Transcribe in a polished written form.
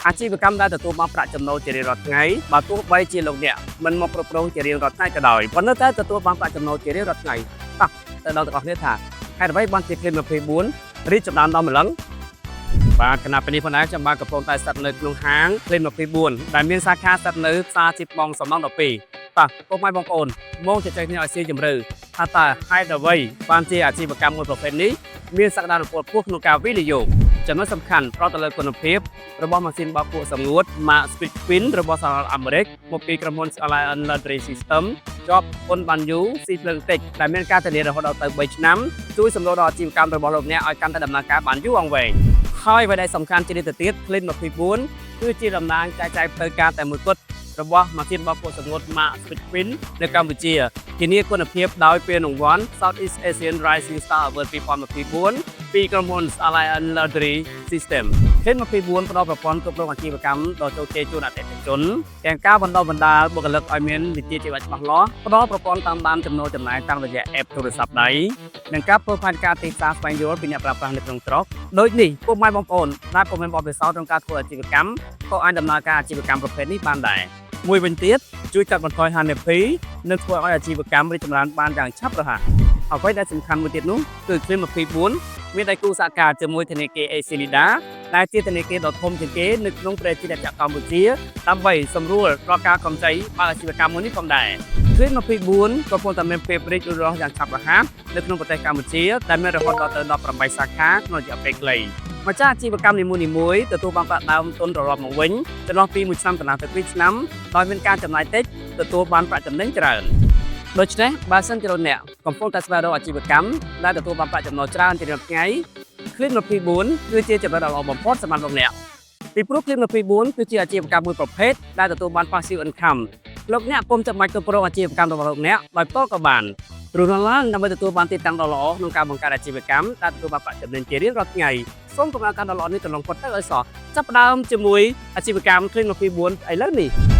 អាជីវកម្មដែលទទួលបានប្រាក់ចំណូលជារៀងរាល់ថ្ងៃបើទោះបីជាលោកអ្នកមិនមកគ្រប់គ្រងជារៀងរាល់ថ្ងៃក៏ដោយប៉ុន្តែតែទទួលបានប្រាក់ចំណូលជារៀងរាល់ថ្ងៃតោះទៅដល់ទាំងអស់គ្នាថាហេតុអ្វីបានជា Clean 24រីកចម្រើនដល់ម្លឹងបាទខណៈពេលនេះផងដែរខ្ញុំបាទកំពុងតែស្ថិតនៅក្នុងហាង Clean 24ដែលមានសាខាស្ថិតនៅផ្សារជីបបងសំណង12តោះពុកម៉ែបងប្អូនមកជជែកគ្នាឲ្យស៊ីជម្រៅថាតើហេតុអ្វីបានជាអាជីវកម្មមួយប្រភេទនេះមានសក្តានុពលខ្ពស់ក្នុងការវិនិយោគចំណុចសំខាន់ប្រកបទៅលើគុណភាព របស់ម៉ាស៊ីនបោកគក់សម្ងួត ម៉ាក Speed Queen របស់សហរដ្ឋអាមេរិកមកពីក្រុមហ៊ុន Alliance Laundry System ជាប់ពន្ធបានយូរស៊ីភ្លើងតិចដែលមានការធានារហូតដល់ទៅ3ឆ្នាំជួយសម្រួលដល់អាជីវកម្មរបស់លោកអ្នកឲ្យកាន់តែដំណើរការបានយូរអង្វែងហើយអ្វីដែលសំខាន់ជាងនេះទៅទៀត Clean 24គឺជាតំណាងចែកចាយផ្លូវការតែមួយគត់របស់ម៉ាស៊ីនបោកគក់សម្ងួត ម៉ាក Speed Queen នៅកម្ពុជាធានាគុណភាពដោយពានរង្វាន់ Southeast Asian Rising Star Award 2024ពីក្រុមហ៊ុន Alliance Laundry System Clean 24ផ្ដល់ប្រព័ន្ធគ្រប់គ្រងអាជីវកម្មដ៏ជោគជ័យជូនអតិថិជនទាំងការបណ្ដុះបណ្ដាលបុគ្គលិកឲ្យមានវិជ្ជាជីវៈច្បាស់លាស់ផ្ដល់ប្រព័ន្ធតាមដានចំណូលចំណាយតាមរយៈ app ទូរស័ព្ទដៃនិងការធ្វើផែនការទីផ្សារស្វែងយល់ពីអ្នកប្រើប្រាស់នៅក្នុងស្រុកដូចនេះពុកម៉ែបងប្អូនដែលពុំមានបទពិសោធន៍ក្នុងការធ្វើអាជីវកម្មក៏អាចដំណើរការអាជីវកម្មប្រភេទនេះបានដែរមួយវិញទៀតជួយកាត់បន្ថយហានិភ័យនិងធ្វើឲ្យអាជីវកម្មរីកចម្រើនបានយ៉ាងឆាប់រហ័សអ្វីដែលសំខាន់មួយទៀតនោះគឺ Clean 24មានដៃគូសហការជាមួយធនាគារ ACLEDA ដែលជាធនាគារដ៏ធំជាងគេនៅក្នុងប្រជាជាតិកម្ពុជាដើម្បីសម្រួលដល់ការកម្ចីបើកអាជីវកម្មមួយនេះផងដែរ Clean 24កំពុងតែមានភាពរីកលូតលាស់យ៉ាងឆាប់រហ័សនៅក្នុងប្រទេសកម្ពុជាដែលមានរហូតដល់ទៅ18សាខាក្នុងរយៈពេលខ្លីម្ចាស់អាជីវកម្មនីមួយៗទទួលបានប្រាក់ដើមទុនត្រឡប់មកវិញចន្លោះពី1ឆ្នាំកន្លះទៅ2ឆ្នាំដោយមានការចំណាយតិចទទួលបានប្រាក់ចំណេញច្រើនដូច្នេះបើសិនជាលោកអ្នកកំពុងតែស្វែងរកអាជីវកម្មដែលទទួលបានប្រាក់ចំណូលច្រើនជារៀងរាល់ថ្ងៃ Clean 24គឺជាជម្រើសដ៏ល្អបំផុតសម្រាប់លោកអ្នកពីព្រោះ Clean 24គឺជាអាជីវកម្មមួយប្រភេទដែលទទួលបាន passive income លោកអ្នកពុំចាំបាច់គ្រប់គ្រងអាជីវកម្មរបស់លោកអ្នកដោយផ្ទាល់ក៏បានព្រោះឡើងដើម្បីទទួលបានទីតាំងដ៏ល្អក្នុងការបង្កើតអាជីវកម្មដែលទទួលបានប្រាក់ចំណេញជារៀងរាល់ថ្ងៃសូមកុំឲ្យការដ៏ល្អនេះកន្លងផុតទៅឲ្យសោះចាប់ផ្ដើមជាមួយអាជីវកម្ម Clean 24ឥឡូវនេះ។